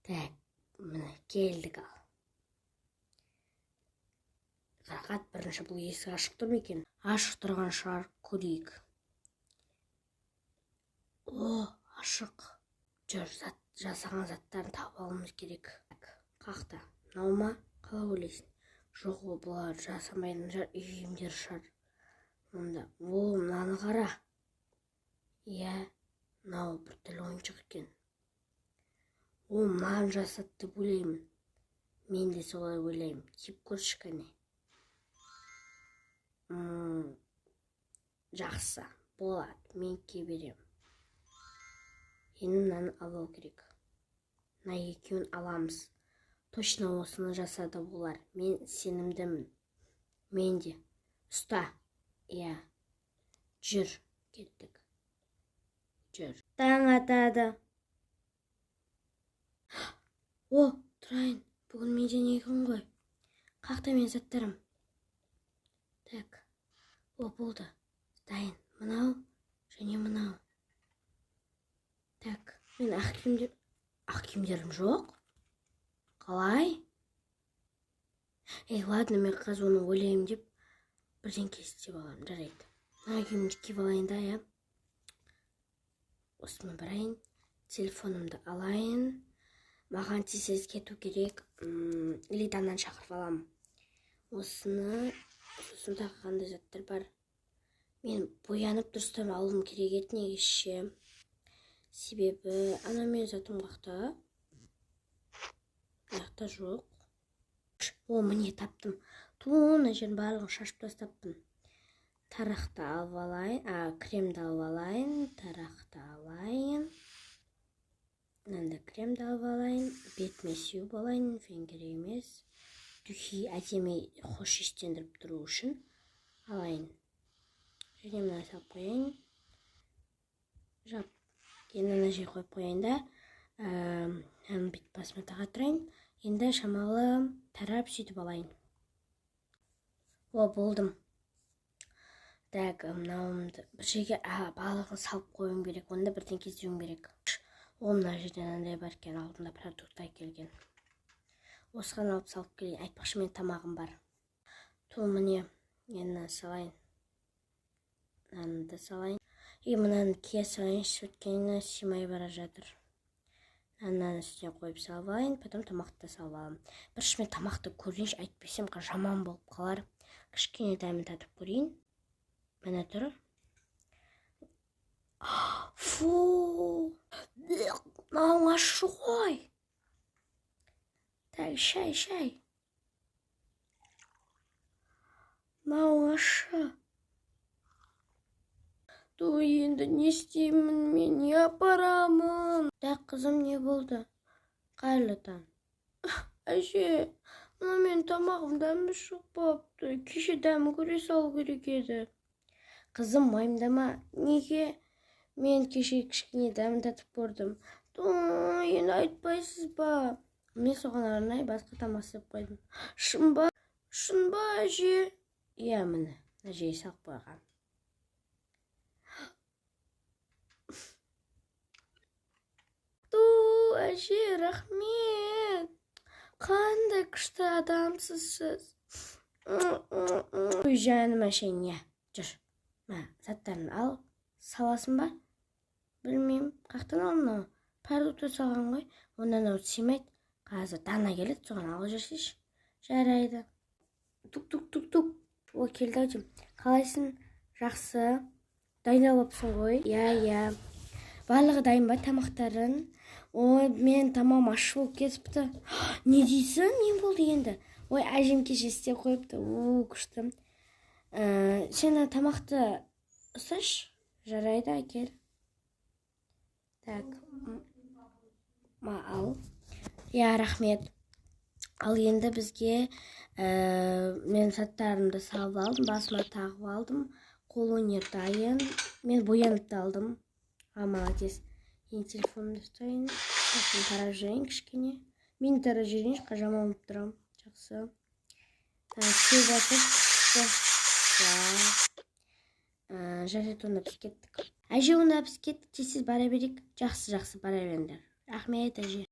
Так, міне, келдік. Ал Қарақат, бірінші бұл есік ашық тұр ма екен? Ашық тұрған шығар, көрейік. О, ашық. Жүр, зат жасаған заттарын тауып алуымыз керек. Қақта мынау ма, қалай ойлайсың? Жоқ, ол бұлар жасамайтын шығар, үй киімдері шығар онда. О, мынаны қара. Иә, мынау біртүрлі ойыншық екен. О, мынаны жасады деп ойлаймын. Мен де солай ойлаймын. Киіп көрші, кәне. Жақсы болады, мен кие беремін. Енді мынаны алу керек. Мына екеуін аламыз. Точно осыны жасады олар, мен сенімдімін. Мен де. Ұста. Иә, жүр, кеттік, жүр. Таң атады. О, тұрайын, бүгін менде не күн ғой? Қақта менің заттарым? Так, о, болды, дайын. Мынау және мынау. Так, мен ақ киімдер, ақ киімдерім жоқ. Қалай? Ей, ладно, мен қазір оны ойлаймын деп, бірдеңке істеп аламын. Жарайды, мына киімді киіп алайын да. Иә, осымен барайын. Телефонымды алайын, маған тез тез кету керек. Или Дананы шақырып аламын осыны. Сосын тағы қандай заттар бар? Мен боянып, дұрыстап алуым керек еді негізі, себебі ана менің затым қақта? Мына жақта жоқ. О, міне, таптым. Ту, мына жердің барлығын шашып тастаппын. Тарақты алып алайын, а, кремді алып алайын, тарақты алайын, мынандай кремді алып алайын, бетіме сеуіп алайын. Фен керек емес. Духи, әдемі хош иістендіріп тұру үшін алайын. Және мынаны салып қояйын. Жап. Енді ана жерге қойып қояйын да, мынаны бүйтіп басыма таға тұрайын. Енді шамалы тарап, сөйтіп алайын. О, болдым. Так, мынауымды бір жерге, барлығын салып қоюым керек. Онда бірдеңке іздеуім керек. О, мына жерде мынандай бар екен, алдында продукт әкелген. Осыған алып салып келейін. Айтпақшы, менің тамағым бар. Ту, міне, енді мынаны салайын, мынаны да салайын. И мынаны кие салайыншы, өйткені сыймай бара жатыр. Мынаның үстіне қойып салып алайын. Потом тамақты да салып аламын. Бірінші мен тамақты көрейінші, әйтпесем жаман болып қалар. Кішкене дәмін татып көрейін. Міне тұр. Фу, мынауың ащы ғой. Так, шай, шай. Мынауың ащы. Ту, енді не істеймін мен? Не апарамын? Так, қызым, не болды? Қайырлы таң. Әже, мына менің тамағым дәмі шықпапты. Кеше дәмі көре салу керек еді. Қызым, уайымдама. Неге? Мен кеше кішкене дәмін татып көрдім. Ту, енді айтпайсыз ба? Мен соған арнайы басқа тамақ істеп қойдым. Шын ба? Шын ба, әже? Иә, міне, мына жерге салып қойған. Ту, әже, рахмет. Қандай күшті адамсыз сіз. Ой, жаным әшейін. Иә, жүр, мә, заттарын ал. Саласың ба? Білмеймін, қаяқтан алдың? Мынау продукты салған ғой. Онда анау сыймайды. Қазір Дана келеді, соған алып жіберсейші. Жарайды. Тук, тук, тук, тук. О, келді ау деймін. Қалайсың? Жақсы. Дайындалып алыпсың ғой. Иә, иә. Барлығы дайын ба, тамақтарың? Ой, мен тамағым ащы болып кетіпті. Не дейсің? Не болды енді? Ой, әжем кеше істеп қойыпты. О, күшті. Сен ана тамақты ұсташы. Жарайды, әкел. Так, ма, ал. Иә, рахмет. Ал енді бізге мен заттарымды салып алдым, басыма тағып алдым, қолөнер дайын, мен боянып та алдым. А, молодец. Енді телефонымды ұстайын, сосын тарап жіберейін кішкене. Мен тарап жіберейінші, жаман болып тұрамын. Жақсы, сеуіп алсайшы, күшті. Жарайды, онда біз кеттік. Әже, онда біз кеттік, тез тез бара берейік. Жақсы, жақсы, бара беріңдер. Рахмет, әже.